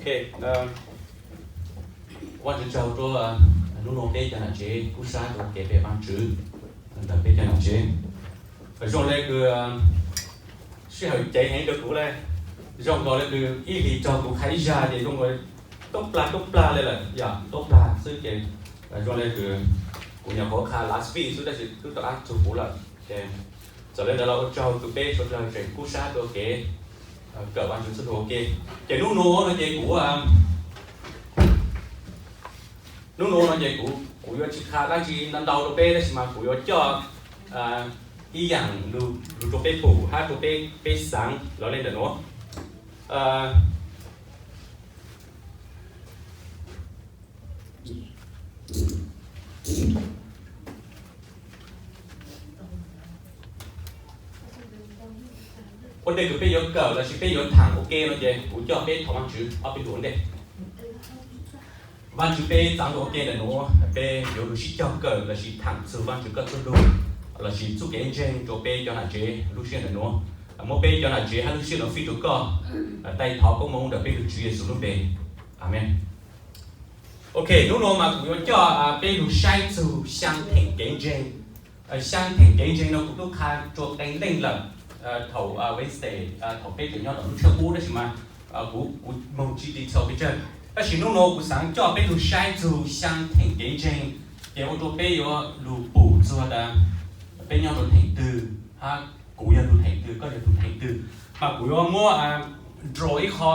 Ok, Vajtswv tsaug rua hnub nuav peb cov nam tsev kub sab rua kev pe Vajtswv ntawm peb cov nam tsev. Zoo le kws sij hawm ceev heev rua kuv le, zoo nkaus le kws ib hlis tsaug kuv qha ib zag ces zoo nkaus tub plag tub plag le lawm, yog tub plag xwb ces zoo le kws kuv nyuam qhuav qha last week xwb tab sis twb rov qab txug kuv lawm. Txawm le ntawd los ua tsaug kws peb suav dlawg tseem kub sab rua kev kawm Vajtswv txuj lug ua ke. Ces hnub nuav no ces kuv, hnub nuav no ces kuv, kuv yuav tsis qha dlaab tsi ntau ntau rua peb tab sis mas kuv yuav coj ib yaam lug rua peb pum hab rua peb, peb xaav lawv le ntawm nuav. Ua ntej kws peb yuav kawm lossis peb yuav thaam ua ke no ces kuv coj peb thov Vajtswv ob peb lug ua ntej. Vajtswv, peb txaav lug ua ke ntawm nuav, peb yuav lug sib cog kawm lossis thaam txug Vajtswv koj txuj lug lossis txuj kev ntseeg rua peb cov nam tsev lub sij hawm ntawm nuav. Muab peb cov nam tsev hab lub sij hawm nuav fij rua koj. Taij thov koob moov ntawm peb lug Tswv Yexus lub npe. Amees. Ok, hnub nuav mas kuv yuav coj peb lug saib txug xyaa theem kev ntseeg. Xyaa theem kev ntseeg no kuv tub qha rua qee leej lawm thaum Wednesday thaum peb tseem nyob ntawm lub tsheb qub tab sis mas kuv, kuv moog tsis detail pes tsawg. Tab sis hnub nuav kuv xaav coj peb lug saib txug xyaa theem kev ntseeg, ces ua rua peb yuav lug pum txug tas peb nyob rua theem twg hab kuv yog tug theem twg, koj yog tug theem twg. Mas kuv yuav muab draw ib qho,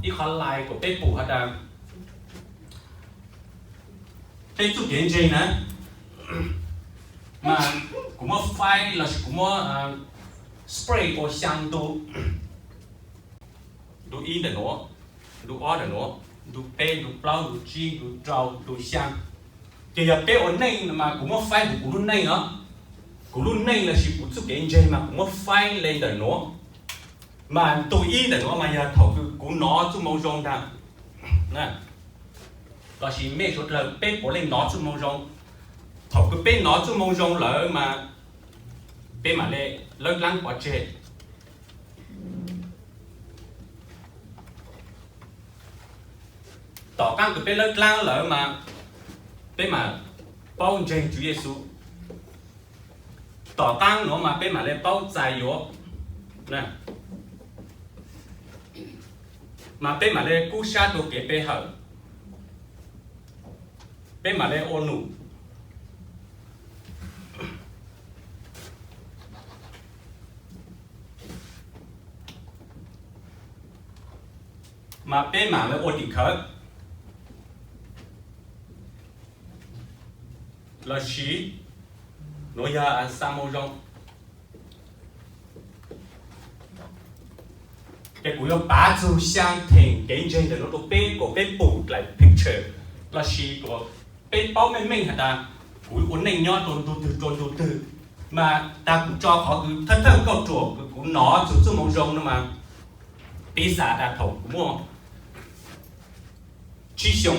ib qho line kuas peb pum has tas peb txuj kev ntseeg na, mas kuv muab faib lossis kuv muab spread ua xyaa ntu. Ntu ib ntawm nuav, ntu ob ntawm nuav, ntu peb, ntu plaub, ntu tsib, ntu rau, ntu xyaa. Ces yog peb ua neej mas kuv muab faib huv kuv lub neej os. Kuv lub neej lossis kuv txuj kev ntseeg mas kuv muab faib le ntawm nuav. Mas ntu ib ntawm nuav mas yog thaum kws kuv nov txuj moo zoo ntag. Lossis mej suav dlawg peb puav leej nov txuj moo zoo. Thaum kws peb nov txuj moo zoo lawm mas peb mam le lawb dlaab pov tseg. Tom qaab kws peb lawb dlaab lawm mas peb mam paub ntseeg Tswv Yexus. Tom qaab nuav mas peb mam le paub txais yuav, mas peb mam le kub sab rua kev pe hawm, peb mam le ua num, mas peb mam le ua tim khawv lossis nuav yog xa moo zoo. Ces kuv yuav pav txug xyaa theem kev ntseeg ntawm nuav rua peb kuas peb pum dlaim picture lossis kuas peb paub meej meej has tas kuv ua neej nyob rua ntu twg rua ntu twg. Mas tas kuv tso qhov kws thawj thawj kauj ruam kws kuv nov txug txuj moo zoo no mas piv xam tas thaum kuv muaj tsib xyoo,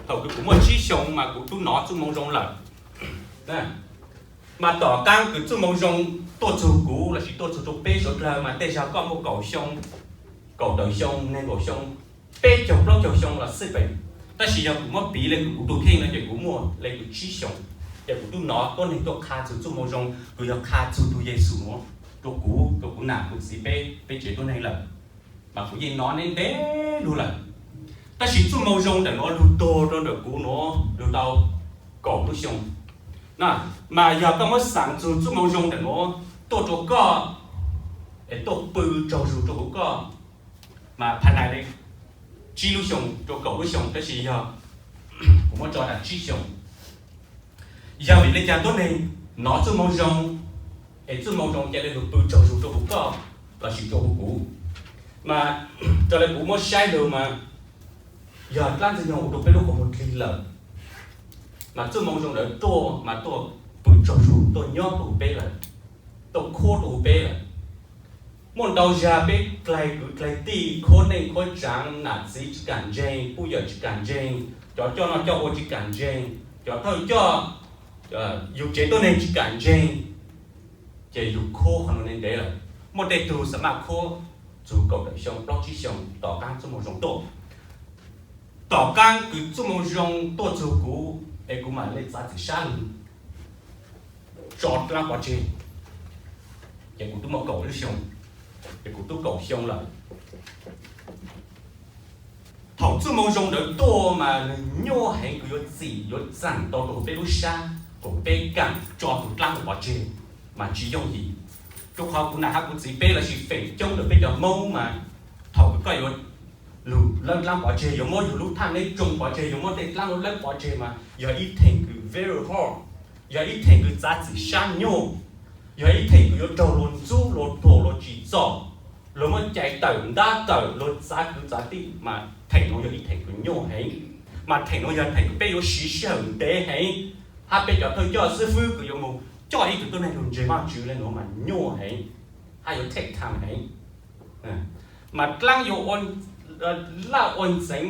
thaum kws kuv muaj tsib xyoo mas kuv tub nov txuj moo zoo lawm. Mas tom qaab kws txuj moo zoo tuaj txug kuv lossis tuaj txug rua peb suav dlawg mas tej zag koj muaj kaum xyoo, kaum tawm xyoo, nees nkaum xyoo, peb caug plaub caug xyoo los xij peem. Tab sis yog kuv muab piv le kws kuv tug kheej no ces kuv muaj le kws tsib xyoo, ces kuv tub nov tuab neeg tuaj qha txug txuj moo zoo kws yog qha txug tug Yexus nuav rua kuv, rua kuv nam kuv txiv peb, peb tsev tuab neeg lawm. Mas kuv yeej nov ntev ntev lug lawm. Tab sis txuj moo zoo ntawm nuav lug tuag rua ntawm kuv nuav lug tau kaum lub xyoo. Mas yog koj muab xaav txug txuj moo zoo ntawm nuav tuaj rua koj es tuaj pw tsaug zug rua huv koj, mas pha nais le tsib lub xyoo rua kaum lub xyoo, tab sis yog kuv muab tso tas tsib xyoo. Yog vim le caag tuab neeg nov txuj moo zoo es txuj moo zoo ca le lug pw tsaug zug rua huv koj lossis rua huv kuv? Mas raws le kuv muab saib lug mas yog dlaab Ntxwg Nyoog ua rua peb lub qhov muag dlig lawm, mas txuj moo zoo ntawd tuaj mas tuaj pw tsaug zug tuaj nyob rua huv peb lawm, tuaj khuab rua huv peb lawm. Muaj ntau zag peb dlaig kwv dlaig tij, khuab neej khuab tsaav, nam txiv tsis kam ntseeg, puj yawm tsis kam ntseeg, cov coj noj coj ua tsis kam ntseeg, cov thawj coj, yug tsev tuab neeg tsis kam ntseeg, ces yug khuab qhov nuav ntev ntev lawm. Muaj tej tug xam maj khuab txug kaum tawm xyoo plaub tsib xyoo tom qaab txuj moo zoo tuaj. Tom qaab kws txuj moo zoo tuaj txug kuv es kuv mam le txav txim sab lug tso dlaab pov tseg, ces kuv tub muaj kaum lub xyoo, ces kuv tub kaum xyoo lawm. Thaum txuj moo zoo ntawd tuaj mas nwg nyuaj heev kws yuav txim yuav txaam tau rua peb lub sab kuas peb kaam tso tug dlaab nuav pov tseg mas tsis yooj yim. Rua qhov kuv nam hab kuv txiv peb lossis feem coob ntawm peb cov Moob mas thaum kws koj yuav lug lawb dlaab pov tseg, yuav muab yug lub thaj neb tsoo pov tseg, yuav muab tej dlaab lawb pov tseg mas yog ib theem kws very hard, yog ib theem kws txav txim sab nyuaj, yog ib theem kws yuav raug luag ntxub luag tuag luag tsim txom, luag muab cais tawm ntab tawm luag txav kwv txav tij mas theem nuav yog ib theem kws nyuaj heev, mas theem nuav yog theem kws peb yuav siv sij hawm ntev heev, hab peb cov thawj coj xib fwb kws yuav moog coj ib tug tuab neeg lug ntseeg Vaajtswv le nuav mas nyuaj heev, hab yuav take time heev. Mas dlaab yuav laj ua ntxeev,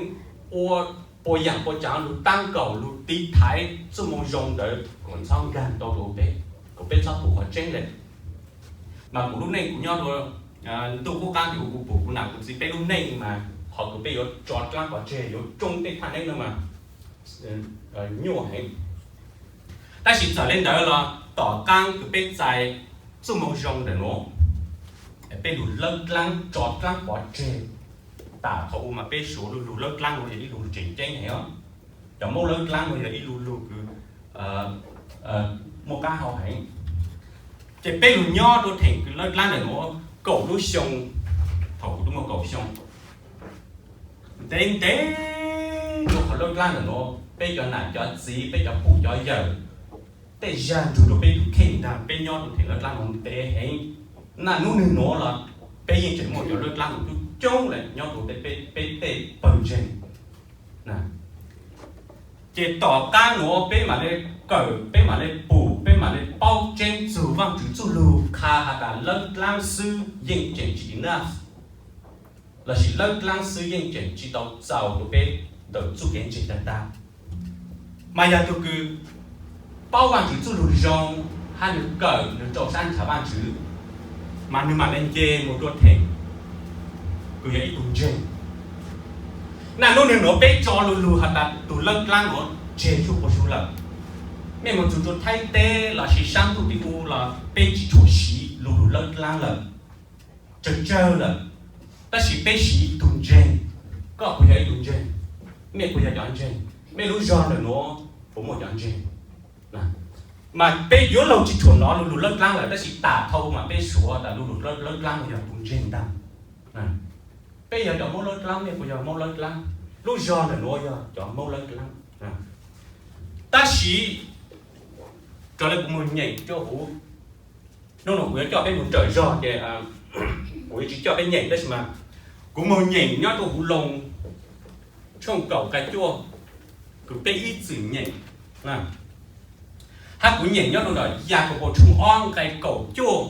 ua puas yaam puas tsaav lug taab kaum lug tiv thaiv txuj moo zoo ntawd kuas txhob nkaag tau rua peb, kuas peb txhob pum qhov tseeb le. Mas kuv lub neej kuv nyob rua ntuj qub qaab tes kuv pum kuv nam kuv txiv peb lub neej mas qhov kws peb yuav tso dlaab pov tseg yuav tsoo tej thaj neb nuav mas nyuaj heev. Tab sis txawm le ntawd los tom qaab kws peb txais txuj moo zoo ntawm nuav, peb lug lawb dlaab tso dlaab pov tseg. Tam thaum u mas peb suav lug lug lawb dlaab nuav yog ib lug tseem ceeb heev os. Cov Moob lawb dlaab nuav yog ib lug lug kws muaj qaab hau heev. Ces peb lug nyob rua theem kws lawb dlaab ntawm nuav kaum lub xyoo, thaum kuv tub muaj kaum xyoo, ntev ntev rua qhov lawb dlaab ntawm nuav peb cov nam cov txiv peb cov pum cov yawm, tej zag nrug rua peb tug kheej ntaag peb nyob rua theem lawb dlaab nuav ntev heev. Naj nub nwg nuav los peb yeej tseem muaj cov lawb dlaab nuav coob coob le nyob rua peb tej pawg ntseeg. Ces tom qaab nuav peb mam le kawm, peb mam le pum, peb mam le paub tseeb txug Vaajtswv txuj lug qha has tas lawb dlaab xwb yeej tseem tsis enough, lossis lawb dlaab xwb yeej tseem tsis tau txaus rua peb ntawm txuj kev ntseeg taag taag. Mas yog tug kws paub Vaajtswv txuj lug zoo, hab nwg kawm nwg rau sab nrhav Vaajtswv, mas nwg mam le nce mus rua theem kws yog ib tug ntseeg. Naj nub nwg nuav peb tso lug lug has tas tug lawb dlaab nuav tseg tsuj quas sug lawm. Mej mus txug rua Thaib teb lossis saab ntuj tim u los peb tsis tshua siv lug lug lawb dlaab lawm, tsawg tsawg lawm. Tab sis peb siv tug ntseeg, koj puas yog ib tug ntseeg, mej puas yog cov ntseeg, mej lub zog ntawm nuav puas muaj cov ntseeg. Mas peb yuav luag tsis tshua nov lug lug lawb dlaab lawm, tab sis tam thaum mas peb suav tas lug lug lawb dlaab yog tug ntseeg ntaag. Peb yog cov Moob lawb dlaab, mej puas yog Moob lawb dlaab, lub zog ntawm nuav yog cov Moob lawb dlaab. Tab sis raws le kuv moog nyeem rua huv, nub nua kuv yuav coj peb moog raws zog ces kuv yuav tsis coj peb nyeem, tab sis mas kuv moog nyeem nyob rua huv Loos tshooj kaum nqai cuaj, kws peb ib txwm nyeem, hab kuv nyeem nyob rua ntawm Yakaunpaus tshooj ob nqai kaum cuaj,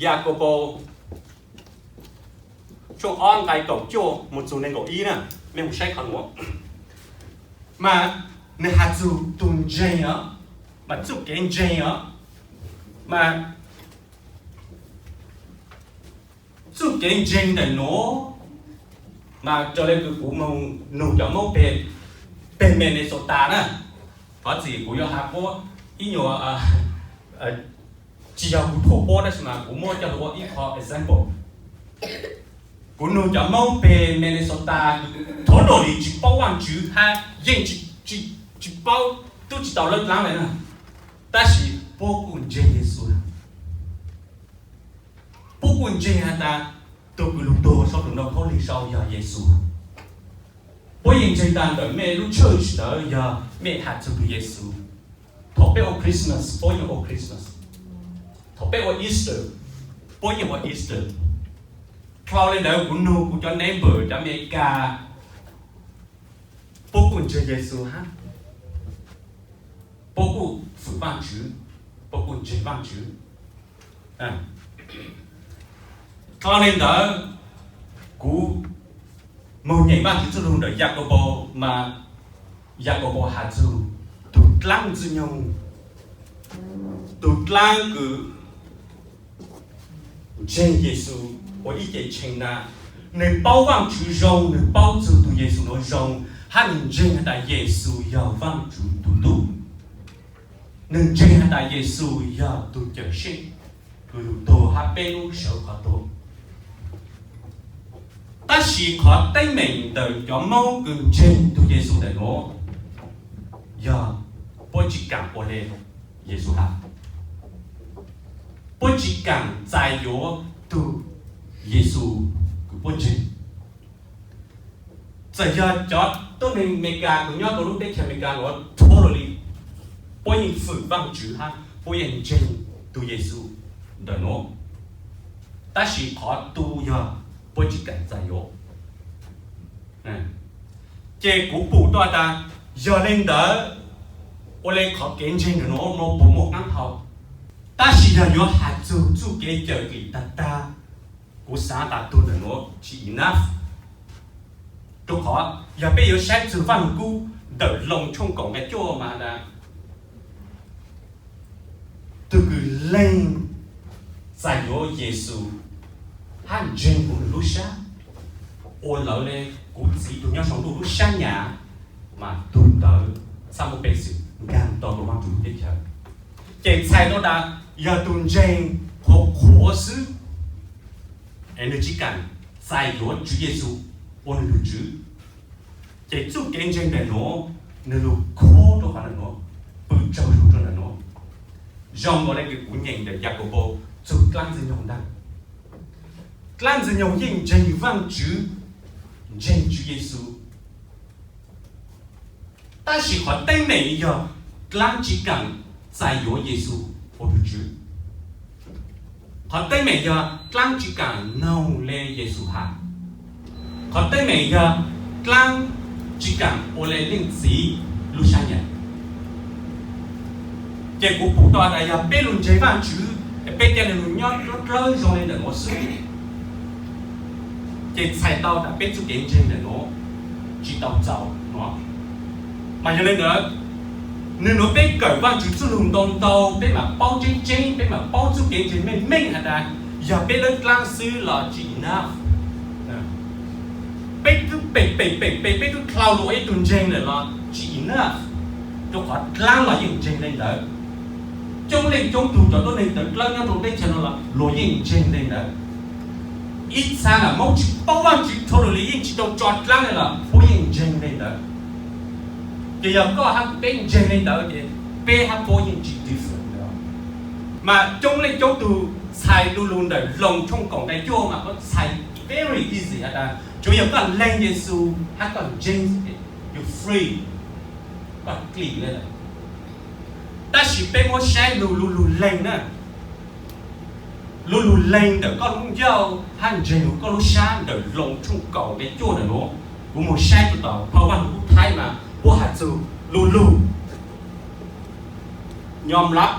Yakaunpaus tshooj ob nqai kaum cuaj mus txug neeg nkaum ib na, mej mus saib qhov nuav. Mas nwg has txug tug ntseeg os, mas txuj kev ntseeg os, mas txuj kev ntseeg ntawm nuav, mas raws le kws kuv moog nug cov Moob peg, peg Minnesota na, thov txim kuv yuav has puab ib nyuas, tsis yog kuv thuam puab tab sis mas kuv muab coj lug ua ib qho example. Kuv nug cov Moob peg Minnesota, totally tsis paub Vaajtswv hab yeej tsis paub, tub tsis tau lawb dlaab le na, tab sis puab kuj ntseeg Yexus. Puab kuj ntseeg has tas tug kws lug tuag sau tus nraug khaub lig sau yog Yexus. Puab yeej ntseeg tas ntawm mej lub church ntawd yog mej has txug tug Yexus. Thaum peb ua Christmas puab yeej ua Christmas, thaum peb ua Easter puab yeej ua Easter. Dhau le ntawd kuv nug kuv cov neighbor cov Amelikas, puab kuj ntseeg Yexus hab, puab kuj fwm Vaajtswv, puab kuj ntseeg Vaajtswv. Dhau le ntawd kuv moog nyeem Vaajtswv txuj lug ntawm Yakaunpaus mas Yakaunpaus has txug tug dlaab Ntxwg Nyoog, tug dlaab kws ntseeg Yexus, ua ib ce tshee na, nws paub Vajtswv zoo, nws paub txug tug Yexus nuav zoo, hab nws ntseeg has tas Yexus yog Vajtswv tug tub. Nws ntseeg has tas Yexus yog tug cawm seej kws lug tuag hab peb lub sawv qhov tuag. Tab sis qhov teeb meem ntawm cov Moob kws ntseeg tug Yexus ntawm nuav yog puab tsi kaam ua le Yexus has. Puab tsi kaam txais yuav tug Yexus kws puab ntseeg. Txawm yog cov tuab neeg Amelikas kws nyob rua lub teb chaws Amelikas nuav totally, puab yeej fwm Vajtswv hab puab yeej ntseeg tug Yexus ntawm nuav, tab sis qhov tu yog puab tsi kaam txais yuav. Ces kuv pum tau tas, yog le ntawd, ua le qhov kev ntseeg ntawm nuav puas muaj qaab hau? Tab sis yog yuav has txug txuj kev cawm dlim tag tag, kuv xaav tas tug ntawm nuav tsi enough. Rua qhov yog peb yuav saib txug Vaj Lug Kub ntawm Loos tshooj kaum nqai cuaj mas tas, tug kws lees txais yuav Yexus hab ntseeg kuv nwg lub sab, ua lawv le kuv Txiv tug nyob sau ntuj lub sab nyam, mas tug ntawd txhaj muaj peev xwm nkaag tau rua Vaajtswv teb chaws. Ces txhais tau tas yog tug ntseeg qhuav qhuav xwb es nwg tsi kaam txais yuav Tswv Yexus ua nwg tug Tswv, ces txuj kev ntseeg ntawm nuav nwg lug khuab rua qhov ntawm nuav, pw tsaug zug rua ntawm nuav. Zoo nkaus le kws kuv nyeem ntawm Yakaunpaus txug dlaab Ntxwg Nyoog ntag. Dlaab Ntxwg Nyoog yeej ntseeg Vaajtswv, ntseeg Tswv Yexus, tab sis qhov teeb meem yog dlaab tsi kaam txais yuav Yexus ua tug Tswv. Qhov teeb meem yog dlaab tsi kaam noog le Yexus has. Qhov teeb meem yog dlaab tsi kaam ua le Leej Txiv lub sab nyam. Ces kuv pum tau tas yog peb lug ntseeg Vaajtswv, peb ca le lug nyob dlawb dlawb zoo le ntawm nuav xwb, ces txhais tau tas peb txuj kev ntseeg ntawm nuav tsi tau txaus no. Mas yog le ntawd, nwg nuav peb kawm Vaajtswv txuj lug ntau ntau, peb maam paub tseeb tseeb, peb maam paub txuj kev ntseeg meej meej has tas yog peb dlawb dlaab xwb los tsi enough. Peb twb pem pem pem pem, peb twb dlhau lug ua ib tug ntseeg lawm los tsi enough, rua qhov dlaab los yeej ntseeg le ntawd. Coob leej coob tug cov tuab neeg tawv dlawb nyob rua teb chaws no los luag yeej ntseeg le ntawd. Ib txha lam Moob tsi paub Vaajtswv totally, yeej tsi tau tso dlaab le los puab yeej ntseeg le ntawd. Ces yog koj hab peb ntseeg le ntawd ces peb hab puab yeej tsi different. Mas coob leej coob tug txhais lu lug ntawm Loos tshooj kaum nqai cuaj mas koj txhais very easy has tas tsuav yog koj lees Yexus hab koj ntseeg, you free, koj clean le lawm. Tab sis peb muab saib lug lu lug lees na, lu lug lees ntawm koj lub ncauj hab ntseeg lug koj lub sab ntawm Loos tshooj kaum nqai cuaj ntawm nuav. Kuv moog saib tau tom phau Vaaj Lug Kub Thaib mas puab has txug lu lug ยอมรับ.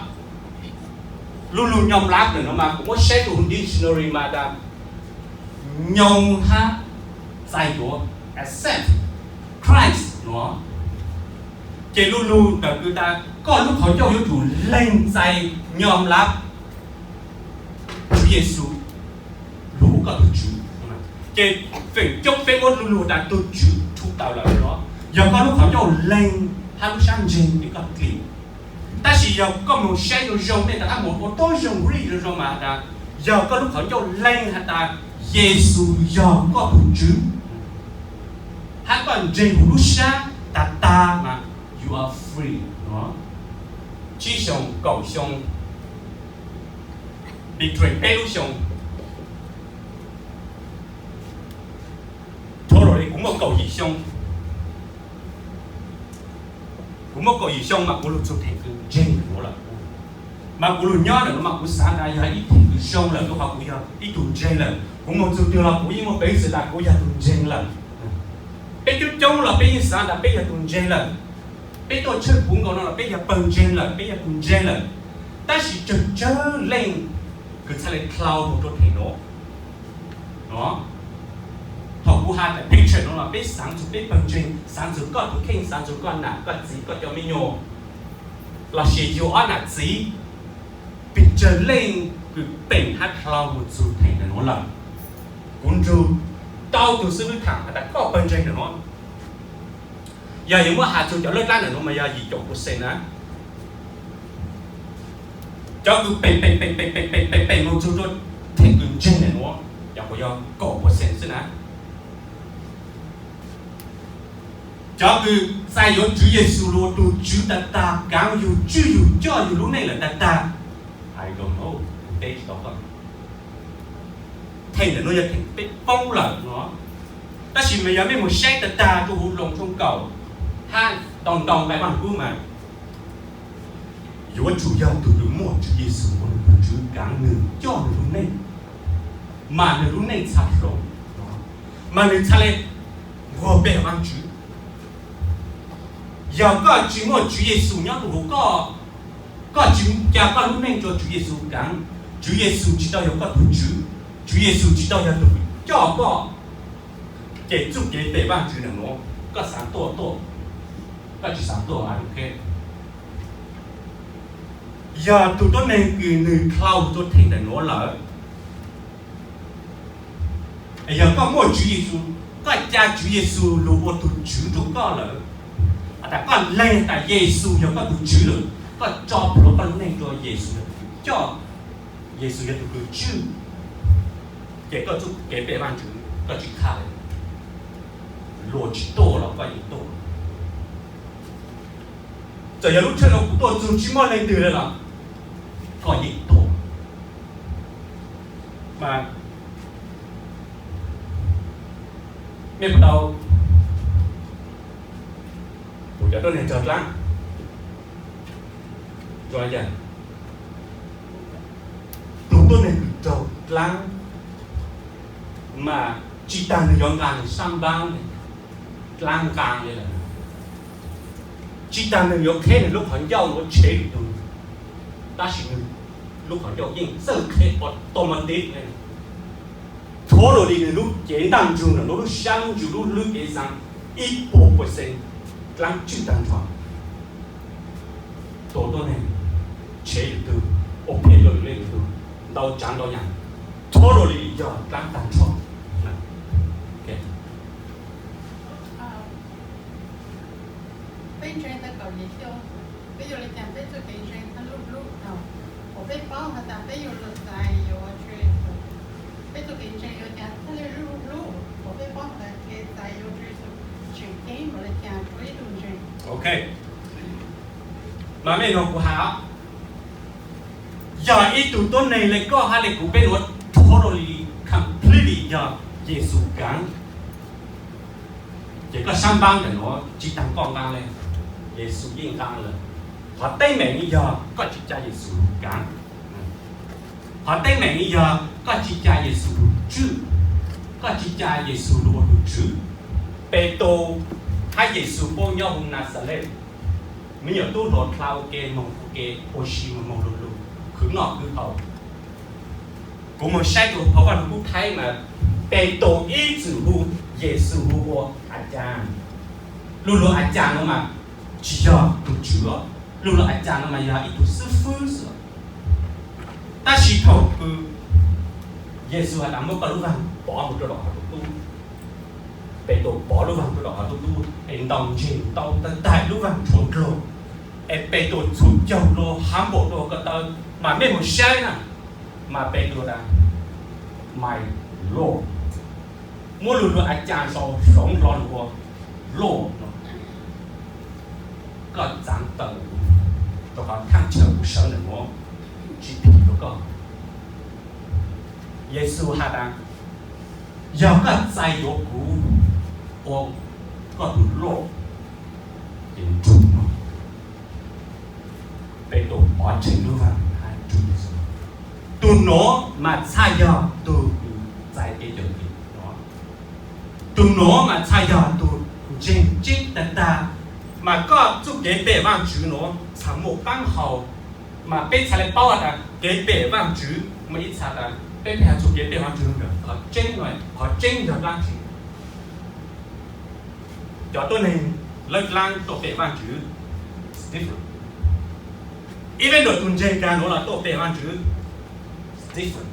Lu lug ยอมรับ ntawm nuav mas kuv muab saib tug dictionary mas tas nyoog hab txais yuav, accept Christ no. Ces lu lug ntawm kws tas koj lub qhov ncauj yuav tsum lees txais ยอมรับ Tswv Yexus lug ua koj tug Tswv. Ces feem coob peb muab lu lug tas tug Tswv rhu tawm lawm no, yog koj lub qhov ncauj lees hab lub sab ntseeg ces koj clean. Tab sis yog koj moog saib zoo zoo, nej rov qab moog ua tau zoo read zoo zoo mas has tas, yog koj lub qhov ncauj lees has tas Yexus yog koj tug Tswv, hab koj ntseeg huv lub sab tag tag mas you are free no. Tsib xyoo, kaum xyoo, between peb lub xyoo, totally kuv muaj kaum yim xyoo. Kuv muaj kaum yim xyoo mas kuv lug txug theem kws ntseeg ntawm nuav lawm. Mas kuv lug nyob ntawm nuav mas kuv xaav tas yog ib theem kws zoo lawm rua qhov kuv yog ib tug ntseeg lawm. Kuv moog txug twg los kuv yeej muaj peev xwm tas kuv yog tug ntseeg lawm. Peb coob coob los peb yeej xaav tas peb yog tug ntseeg lawm. Peb tuaj tshwj puv nkaus no los peb yog pawg ntseeg lawm, peb yog tug ntseeg lawm. Tab sis tsawg tsawg leej kws txhaj le dlhau moog rua theem nuav. Thaum kuv has tas picture no los peb xaav txug peb pawg ntseeg, xaav txug koj tug kheej, xaav txug koj nam koj txiv koj cov me nyuam, lossis yug ob nam txiv, pes tsawg leej kws peem hab dlhau moog txug theem ntawm nuav lawm. Kuv nrug tau tug xib hwb tham has tas koj pawg ntseeg ntawm nuav, yog yuav muab has txug cov laj dlaab ntawm nuav mas yog yim caum percent na. Cov kws pem pem pem pem pem pem pem moog txug rua theem kws ntseeg ntawm nuav, cov kuj yog kaum percent xwb na. Cov kws txais yuav Tswv Yexus lug ua tug Tswv tag tag, kaav yug tswj yug coj yug lub neej lawm tag tag, I don't know, kuv teb tsi tau koj. Theem ntawm nuav yog theem peb poob lawm no, tab sis mas yog mej moog saib tag tag rua huv Loos tshooj kaum hab ntau ntau nqai Vaaj Lug Kub mas yuav tsum yog tug kws muaj Tswv Yexus ua nwg tug Tswv kaav nwg coj nwg lub neej, mas nwg lub neej txha hloov, mas nwg txha le nquag peg Vaajtswv. Yog koj tsi muaj Tswv Yexus nyob rua huv koj, koj tsi ca koj lub neej rua Tswv Yexus kaav, Tswv Yexus tsi tau yog koj tug Tswv, Tswv Yexus tsi tau yog tug kws coj koj, ces txuj kev peg Vaajtswv ntawm nuav koj xaav tuaj tuaj, koj tsi xaav tuaj, I don't care. Yog tug tuab neeg kws nwg dlhau rua theem ntawm nuav lawm, yog koj muaj Tswv Yexus, koj ca Tswv Yexus lug ua tug Tswv rua koj lawm, has tas koj lees tas Yexus yog koj tug Tswv lawm, koj tso plhuav koj lub neej rua Yexus yog tug kws coj, Yexus yog tug kws tswj, ces koj txuj kev peg Vaajtswv koj tsi khaj le. Luag tsi tuaj los koj yeej tuaj. Txawm yog lub tsheb nuav kuv tuaj txug tsi muaj leej twg le los koj yeej tuaj. Mas mej puas tau pum cov tuab neeg raug dlaab? Tug tuab neeg kws raug dlaab mas tsi taag nwg yuav nqaa nwg sab npaab, dlaab nqaa le lawm. Tsi taag nwg yuav qheb nwg lub qhov ncauj yuav tshev lwm tug, tab sis nwg lub qhov ncauj yeej txawj qheb automatic le. Totally nwg lub cev ntaaj ntsug, nwg lub sab ntsug, lub hlwb kev xaav ib puas percent dlaab tswj taag nrho. Tug tuab neeg tshev lwm tug, ua phem rua lwm leej lwm tug, ntau tsaav ntau yaam, totally yog dlaab taag nrho. Peb ntseeg tau kaum yim xyoo, peb yuav le caag peb txuj kev ntseeg hab lub hlub tau? Uas peb paub has tas peb yuav lug txais yuav Tswv Yexus, peb txuj kev ntseeg yuav caag txhaj le lub hlub? Uas peb paub has tas kev txais yuav Tswv Yexus tseem ceeb npaum le caag rua ib tug ntseeg? Ok, mas mej nug kuv has, yog ib tug tuab neeg le koj hab le kuv, peb nuav totally, completely yog Yexus kaav, ces koj sab npaab ntawm nuav tsi taag koj nqaa le, Yexus yeej nqaa lawm. Qhov teeb meem yog koj tsi ca Yexus lug kaav. Qhov teeb meem yog koj tsi ca Yexus lug tswj, koj tsi ca Yexus lug ua tug Tswv. Petus hab Yexus puab nyob huv Naxales, me nyuam tub hluas dlha ua ke, moog ua ke, ua si moog moog lug lug, khwv noj khwv haus. Kuv moog saib rua phau Vaaj Lug Kub Thaib mas Petus ib txwm hu Yexus hu ua a caag. Lug lug a caag nuav mas tsi yog tug Tswv os, lug lug a caag nuav mas yog ib tug xib fwb xwb. Tab sis thaum kws Yexus has tas muab koj lub vaaj pov moog rua tom qhov tub tub, Petus pov lub vaaj rua tom qhov tub tub es ntaus ntseg ntau tag tag lub vaaj tshuav ndlog, es Petus txhum caug dlua, humble dlua ko taw, mas mej moog saib na, mas Petus tas, My Lord, muab lug lug a caag sau hloov hlo lug ua Lord no. Koj txaav tawm kuv, rua qhov thaaj chaw kuv sawv ntawm nuav tsi phim rua koj. Yexus has tas, yog koj txais yuav kuv ua koj tug Lord, ces nrug nuav. Petus pov tseg lub vaaj hab nrug Yexus. Tug nuav mas txhaj yog tug kws txais kev cawm dim. Tug nuav mas txhaj yog tug ntseeg tseeb tag tag, mas koj txuj kev peg Vaajtswv nuav txhaj muaj qaab hau, mas peb txhaj le paub has tas kev peg Vaajtswv mas ib txhaj tas peb pheej has txug kev peg Vaajtswv, qhov tseeb, qhov tseeb yog dlaab tsi? Cov tuab neeg lawb dlaab tuaj peg Vaajtswv, different. Even though tug ntseeg kag nuav los tuaj peg Vaajtswv, different.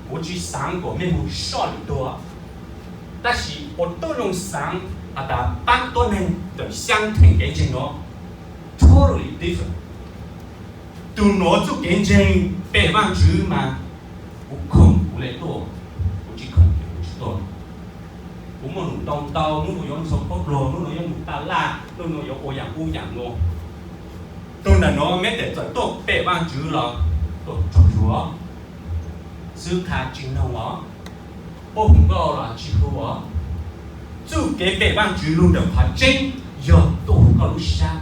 Kuv tsis xaav kom mej moog soj lwm tug, tab sis ua tuab neeg xaav has tas paab tuab neeg ntawm xyaa theem kev ntseeg nuav totally different. Tug nuav txuj kev ntseeg pem Vaajtswv mas kuv khoom kuv le tuaj, kuv tsis khoom kuv tsis tuaj. Kuv muaj num ntau ntau, nub nuav yuav ntxhua khaub dluag, nub nuav yuav mus taj laj, nub nuav yuav ua yaam ub yaam nuav. Tug ntawm nuav meb txawm tuaj pem Vaajtswv los tuaj tsaug zug, xwb tha tsis noog os, puab hu nkauj los tsis hu os. Txuj kev pem Vaajtswv lug ntawm qhov tseeb yog tuaj hu koj lub sab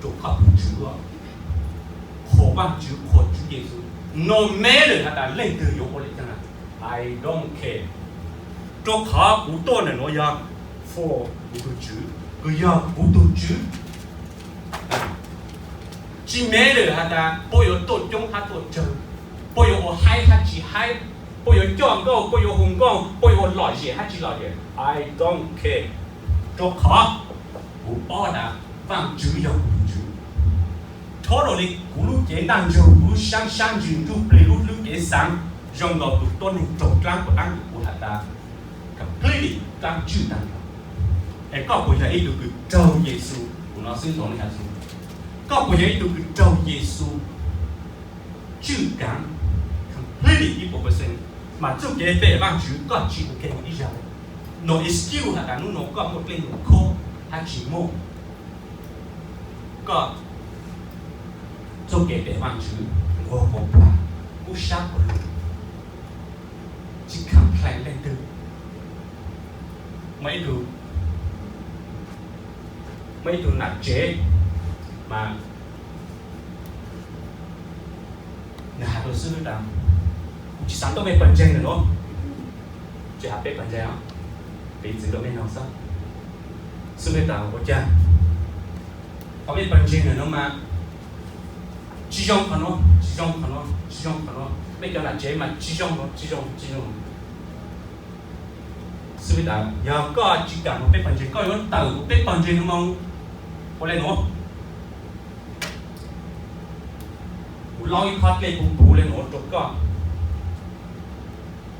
rua koj tug Tswv, qhuas Vaajtswv, qhuas Tswv Yexus, no matter has tas leej twg yuav ua le caag, I don't care. Rua qhov kuv tuaj ntawm nuav yog for kuv tug Tswv, kws yog kuv tug Tswv. Tsis matter has tas puab yuav tuaj coob hab tuaj tsawg, puab yuav ua haib hab tsis haib, puab yuav coj nkauj, puab yuav hu nkauj, puab yuav ua lom zem hab tsis lom zem, I don't care. Rua qhov kuv paub tas Vaajtswv yog kuv tug Tswv. Totally kuv lub cev ntaaj ntsug, kuv lub sab sab ntsws ntsuj plig, lub hlwb kev xaav zoo nkaus tug tuab neeg raug dlaab kuas dlaab kuv has tas completely dlaab tswj tag nrho. Es koj puas yog ib tug kws raug Yexus? Kuv no xwb ntawd ne has, koj puas yog ib tug kws raug Yexus tswj kaav completely ib puas percent, mas txuj kev pem Vaajtswv koj tsis ua ke ib zag. No excuse has tas nub nuav koj muaj dlej num khob hab tsis muaj. Koj txuj kev pem Vaajtswv nquag quas plag, kub sab quas lug, tsis complain leej twg. Muaj ib tug, muaj ib tug nam tsev mas nwg has rua xib fwb tas, kuv tsis xaav tuaj mej pawg ntseeg lawm nuav. Tsis has peb pawg ntseeg os, piv txwv rua mej noog xwb. Xib fwb tas, ua caag qhov mej pawg ntseeg lawm nuav mas tsis zoo qhov nuav, tsis zoo qhov nuav, tsis zoo qhov nuav, mej cov nam tsev mas tsis zoo, tsis zoo, tsis zoo. Xib fwb tas, yog koj tsis kam moog peb pawg ntseeg, koj yuav tawm huv peb pawg ntseeg nuav moog ua le nuav, kuv laub ib qhov dlej puv puv le nuav rua koj,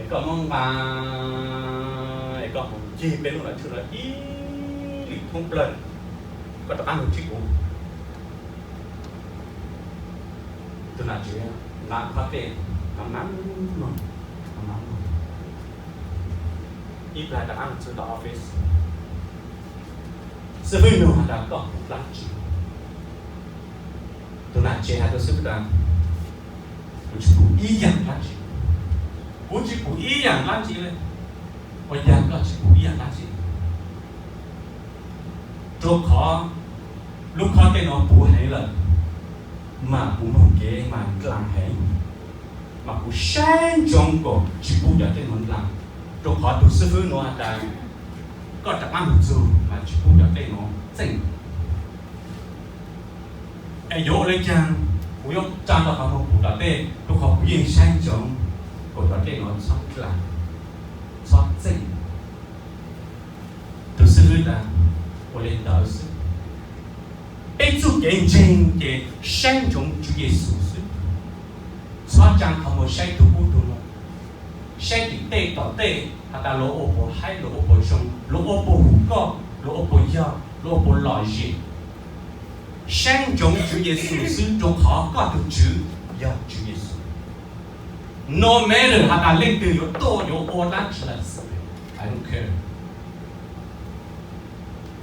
es koj muab nqa, es koj moog ncig peb lub lawv tshwj lawv ib lwm thoob plawg, koj rov qaab lug ntsib kuv. Tug nam tsev nqa qhov dlej, maj mam maj mam, ib plag rov qaab lug txug tom office. Xib fwb nug has tas, koj pum dlaab tsi? Tug nam tsev has rua xib fwb tas, kuv tsis pum ib yaam dlaab tsi, kuv tsis pum ib yaam dlaab tsi le. Ua caag koj tsis pum ib yaam dlaab tsi? Rua qhov lub qhov dlej nuav puv heev lawm, mas kuv moog kev mas ndlaa heev, mas kuv saib ntsoov kom tsis pub cov dlej nuav ndlaa. Rua qhov tug xib fwb nuav has tas, koj rov qaab lug txug mas tsis pub cov dlej nuav txeej. Es yuav ua le caag? Kuv yuav tsaa nrho qhov muag pum tom tej, rua qhov kuv yeej saib ntsoov kom cov dlej nuav txhob ndlaa, txhob txeej. Tug xib fwb tas, ua le ntawd xwb. Peb txuj kev ntseeg ces saib ntsoov Tswv Yexus xwb, txhob tsaa qhov muag saib tug ub tug no, saib tim tej tom tej has tas luag ua puas haib, luag ua puas zoo, luag ua puas hum koj, luag ua puas yog, luag ua puas lom zem. Saib ntsoov Tswv Yexus xwb, rua qhov koj tug Tswv yog Tswv Yexus. No matter has tas leej twg yuav tuaj yuav ua dlaab tsi lawm, I don't care.